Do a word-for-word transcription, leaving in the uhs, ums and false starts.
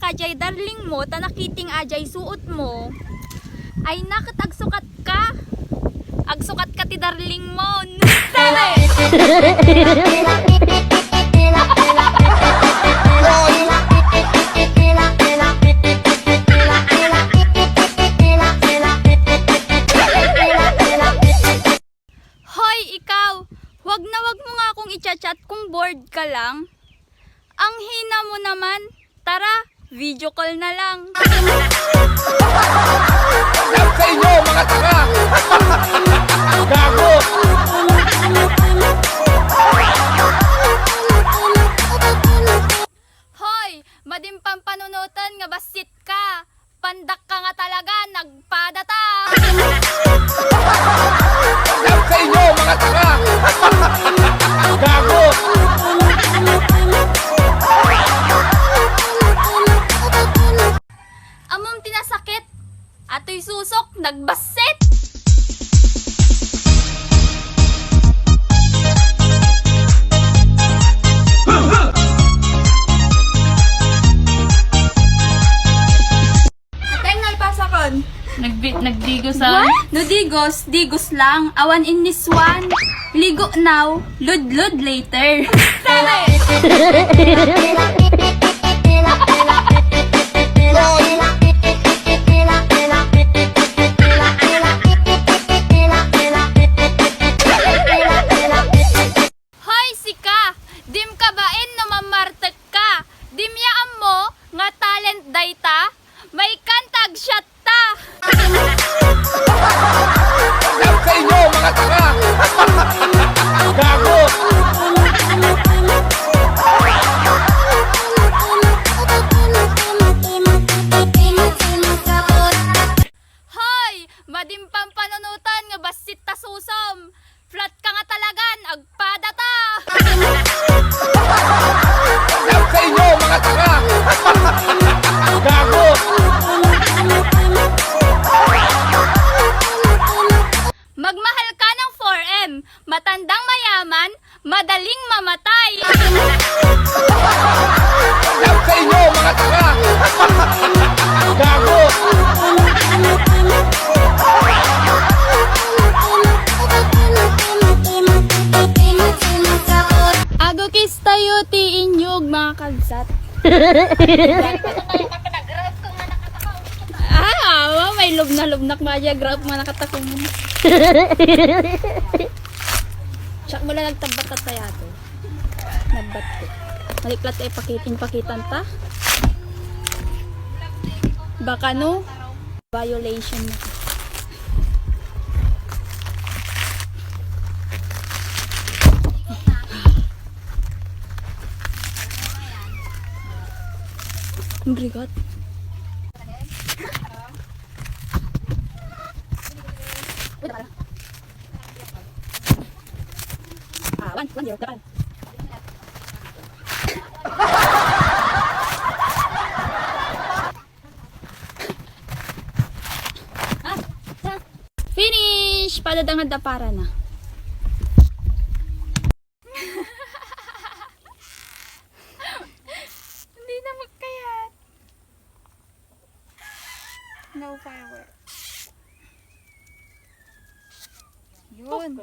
ka jay darling mo, ta nakiting a jay suot mo. Ay na, ket agsukat ka. Agsukat ka ti darling mo. Hoy, ikaw! Wag na wag mo nga akong i-chat-chat kung bored ka lang. Ang hina mo naman. Tara, video call na lang. Love sa inyo, mga tanga! Gago! Hoy! Madi pampanunoten nga bassit ka! Pandak ka nga talaga, nagpada ta! Love sa inyo, mga tanga! Gago! Ammom ti nasakit, atoy susok, nagbassit! Ateng, nalpasakon. Nagbi-, nagdigos a. What? No digos, digos lang. Awan in this one. Ligo now, ludlud later. Hoy, sika! Dim ka bain no mamartek ka? Dim ya ammo nga talent dayta? Maikkan ta agshot ta! Love sa inyo, mga tanga! Gago! Hoy! Madi pampanunoten nga bassit ta susom! Flat ka nga talagan, agpada ta! Love sa inyo, mga tanga! Gago! Magmahal ka ng four M, matandang mayaman, madaling mamatay. Love sa inyo, mga tanga! Gago! Ago kiss tayo ti inyog, mga kabsat. Ah, awa, may lubna-lubnak ba dya? Grabe, mga nakatakum. Siya mo lang nagtabat at kaya to. Nagbat ko. Maliklat ay pakit-, inpakitan ta. Baka no, violation na. Ang rigat. Ah, one, one zero, dapat. Ah, sa-, finish! Padadangad da para na. Hindi na magkayat. No firework. Yun.